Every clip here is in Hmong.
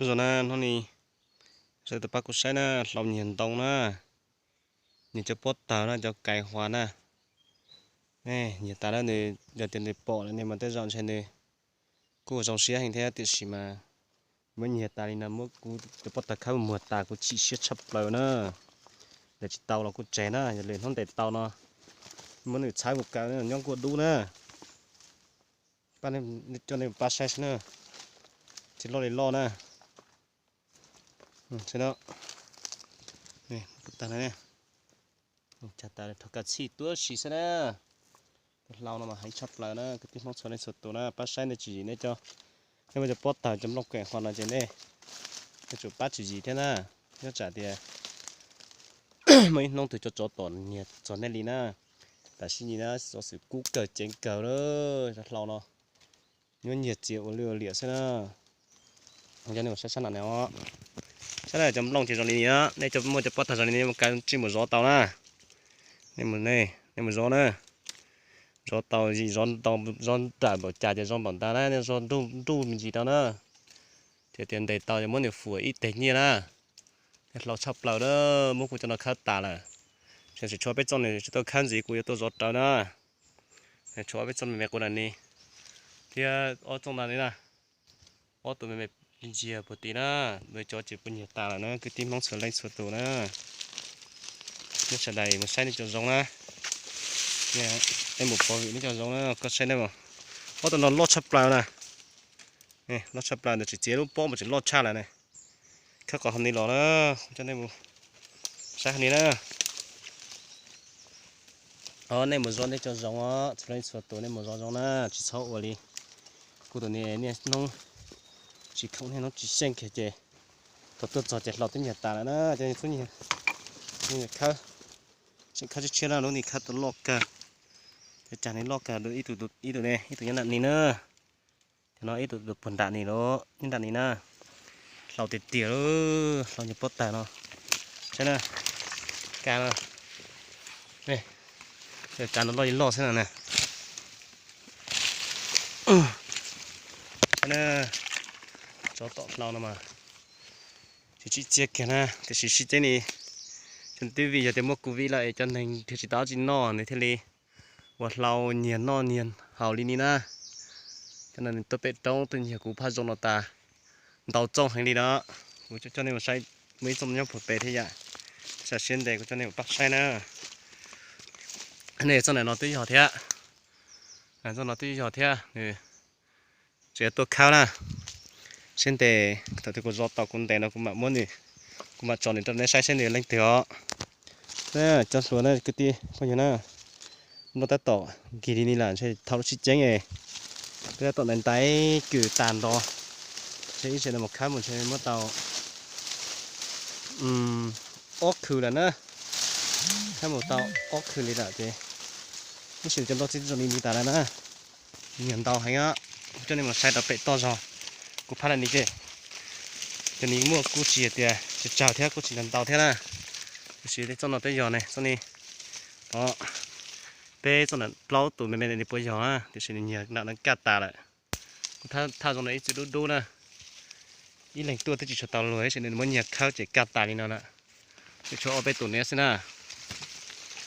Zoo na, hnub no sawv daws pab kuv saib na, hlau nyiag ntoo na, nyiag cov pob tawg na, cov kais huas na. Nyiag tas na, yog tias nws pom lawm ne mas tej zaum ntshe nws kuj zoo siab heev thiab, tiam sis mas muab nyiag tas li no muab kuv cov pob tawg khawb muag tas kuv chim siab tshaj plaws na. Lawv tsis tau los kuj tseg na, yog lwm hnub ntes tau no muab nws txhawb mus kaw nyob kuj dub na. Coj nej pab saib xwb na, tsis loj li loj na. Tag tas, thaum kav txhij tuab si xwb na. Tus hlau no mas heev tshaj plaws na, kwv tij Hmoob txhua leej txhua tus na, pab saib nej tswv yim nej cov, nej muaj cov pob tawg cov nplooj kais huas no ces nej yuav tsum pab tswv yim thiab na. Nyob tsam tias muaj ib hnub twg cov tsov tom nyiag txog nej li na. Tam sim no na xov xwm kub kawg ceev kawg lawm, cov hlau no nyiag txias ua lwj ua liam xwb na. Cov nej mus saib sab no ne, saib na, cov nplooj ces zoo li no, nej cov muaj cov pob tawg zoo li no mus kaw tsij mus zov tau na. Nej mus zov na, zov tau, zov nrawm npaum cas ces zoo npaum ntawd na, nej zov nruj me ntsis tau na. Ces tias ntes tau ces muab nws fuam ib teg nyiaj na. Hlau tshaj plaws na, muab kuv cov no khawb tas lawm. Tseem tshuav peb txoj nws tsis tau khawb ntxiv, kuv yuav tuaj zov raws na. Tshuav ob peb txoj me me quav na ni, thiab ob txoj ntawd li na. Ob tug me me ntsiag puag tim na, lawv cov ces puas nyiag tas lawm na, kwv tij Hmoob txhua leej txhua tus na. Nej sawv daws mus saib nej cov zoo na, nej mus pov vim nej cov zoo na, koj saib nej, ob tug no loj tshaj plaws na. Loj tshaj plaws ntawd tsis txiav lub pob mas tseem loj tshaj lawm ne. Khawb qhov hauv ni los na, coj nej mus saib hauv ni na. Nej mus zov nej cov zoo os, txhua leej txhua tus nej mus zov zoo na, tsis txhob ua li kuv tus niam niaj hnub tsis khoom niaj hnub tsis xyeej kiag ces thaum tuaj txog ces hlau twb nyiag tas lawm na, ces txhob nyiag khawb. Tseem khawb tshiab tshiab na, lub ni khawb tau loj kawg, cag ni loj kawg, ib tug ne, ib tug nyob nram ni na. Cov no ib tug puag nram ni los nyob nram ni na. Hlau tiag tiag, hlau nyiag pob tawg no. Saib na, kav no, kav no loj li loj xwb no na. Saib na, tsov tom hlau no mas tsis tsim txiaj kiag na, tiam sis sib ceeb li. Cov twb vim yog tias muaj covid lawm es cov neeg thiaj tsis tau dab tsi noj nws thiaj li ua hlau nyiag noj nyiag haus li ni na. Cov no nws tuaj pem roob tuaj nyiag kuv phaj zoo no tas ntau txooj heev li no. Kuv coj nej mus saib, muaj ib txooj nyob puag pem thiab yam. Tsam siab ntev kuv coj nej mus pab saib na. Nej, txoj no twb yog thiab, txoj no twb yog thiab, nws tseem yuav tuaj khawb na. Siab ntev thaum twg kuv zov tau kuv ntes no kuv mam muab nws, kuv mam tso nws rau nej saib saib nws leej twg os. Cov hluas na kwv tij phooj ywg na, nplooj tab tom nkig li ni lawm ntshe thaum lub sib ceeb es peb tab tom ntais ntais kws tas nrho, ntshe ib zaug no mus khawb mus ntshe muab tau ob khw lawm na. Khawb mus tau ob khw li lawm ces ib zaug cov nplooj txib zoo li ni tas lawm na. Nyiag ntau heev, kuv coj nej mus saib rau pem toj zog. Kuv phaj lawm ni ces cov ni muaj kuj tsis hais tias tsawg tsawg thiab kuj tsis ntau ntau thiab na. Tiam sis tej txoj no twb yog ne, txoj ni, o, peb txoj ntawm plaub tus me me ni puas yog na, tiam sis nws nyiag nram no kaj tas lawm. Kuv thaj zoo no ib txwm dub dub na, ib leeg tuaj twb tsis tshua tau luag tab sis nws muab nyiag khawb ces kaj tas li no na. Tseem tshuav ob peb tus niam xwb na.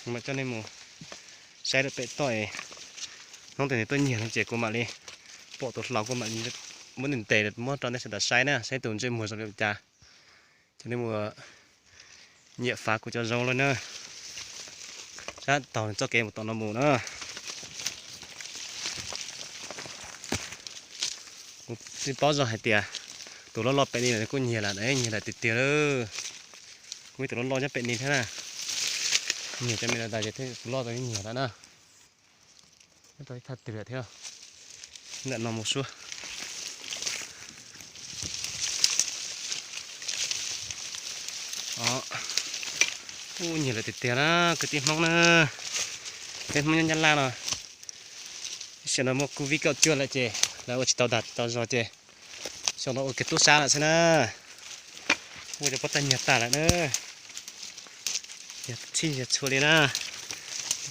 Kuv mam coj nej mus saib rau pem toj es hnub twg nws tuaj nyiag no ces kuv mam li pom tus hlau kuv mam muab nws ntes muab rau nej sawv daws saib na, saib tus ntsej muag zoo li cas. Ces nej mus nyiam fav kuv cov zoo lawm na. Sab taug txoj kev mus tom no mus na. Kuv tsis paub zoo hais tias tus loj loj pem ni lawm kuj nyiag lawm, nyiag lawm tiag tiag lawm. Kuj ib tus loj loj nyob pem ni thiab na. Nyiag cov me no tas ces tus loj tas nyiag lawm na. Nyob rau ib thaj twg lawm thiab. Ntawm no mus suab. Ub, nyiag lawm tiag tiag na, kwv tij Hmoob na. Peb Hmoob nyob Nyab Laj no, ib sim no muaj covid kaum cuaj lawm ces lawv ua tsis tau dag tsis tau zog ces xyoo no ua kiag tub sab lawm xwb na. Ua cov pob tawg nyiag tas lawm na. Nyiag txhij nyiag txhua li na.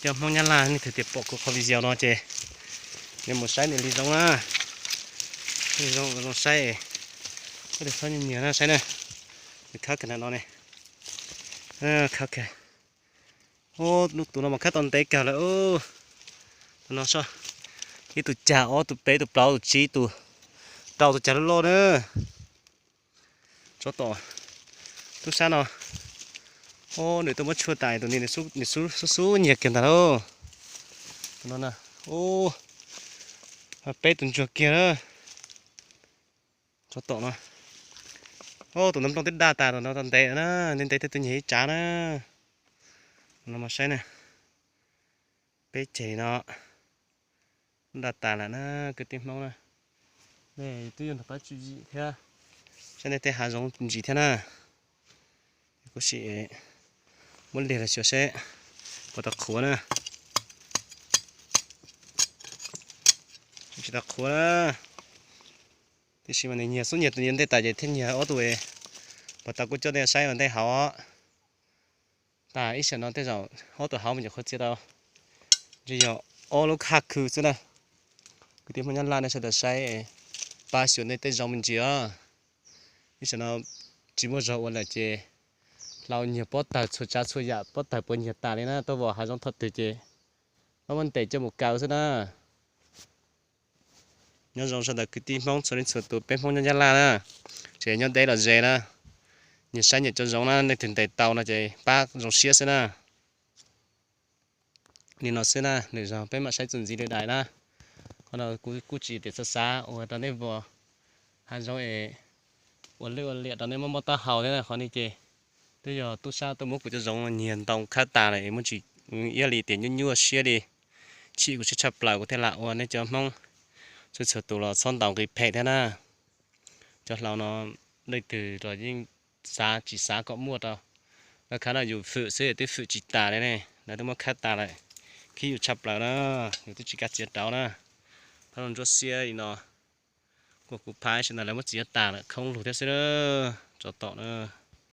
Cov Hmoob Nyab Laj leej twg tias pom kuv qhov video no ces nej mus saib nws li zoo na. Li zoo zoo saib, Nws khab nyias nyias na, saib na, nws khab kawg na no ne, khab kawg. Ub, lub tus no mas khab tau ntev kawg lawm. Tus no so, ib tug cag, ob tug, peb tug, plaub tug, tsib tug, rau tus cag loj loj na. Tsov tom tub sab no, ub, nws tuaj muab tshuaj tas tus ni, nws xub xub nyiag kiag ntag lauj. Tus no na, ub, peb tus ntsuag kiag na. Tsov tom no, ub, tus no nplooj twb daj tas, tus no tau ntev na, ntev ntev thiaj tuaj nyiag ib tsav na. Tus no mas saib na, peb ceg no daj tas lawm na, kwv tij Hmoob na. Nej twb yuav nrog pab tswj yim thiab, saib nej tej hav zoov ntsis thiab na. Kuv sim muab liag los xyuas seb puas tau qhuav na. Tsis tau qhuav na. Tiam sis mas nws nyiag xub nyiag tus ntej tas ces thiaj nyiag ob tug. Puas tau kuj coj nej saib ua ntej hauv. Tas ib sij no tej zaum ob tug hauv me nyuam qhuav txiav tau, ntshe yog ob lub khaj khw xwb na. Kwv tij Hmoob Nyab Laj nej sawv daws saib, pab xyuas nej tej zoov me ntsis os. Ib sij no tsis muaj zog ua lawm ces hlau nyiag pob tawg txhua tsav txhua yam, pob tawg puav nyiag tas li na, tuaj vom hav zoov thaum twg ces pab muab ntes coj mus kaw xwb na. Nyob zoo sawv daws kwv tij Hmoob txhua leej txhua tus, peb Hmoob nyob Nyab Laj na, tsis nyob deb los ze na, nyias saib nyias cov zoov na, leej twg ntes tau no ces pab zoo siab xwb na. Li no xwb na, lwm zaug peb mam saib txuas ntxiv lwm daim na. Qhov no kuv kuj tsis tias xav xav ua rau nej vom hav zoov es ua lwj ua liam rau nej muaj mob taub hau thiab na, qhov no ces twb yog tub sab tuaj muab kuv cov zoov nyiag ntoo khawb tas lawm es muab tsis, ib yam li tias nyuaj nyuaj siab li, chim kuv siab tshaj plaws kuv thiaj lam ua. Nej cov Hmoob txhua txhua tus los txhob ntaus nqi phem thiab na. Cov hlau no leej twg los yeej xav tsis xav kom muaj rau. Lawv khawb no yus fwm xwb twb fwm tsis tas li ne, lawv twb muab khawb tas lawm. Khib yus tshaj plaws na, yus twb tsis kav txiav rauv na. Phab no ntsuab xiab li no, kuv kuv phab sawv daws lawv muab txiav tas lawm, khoob lug thiab xwb na. Tsov tom na.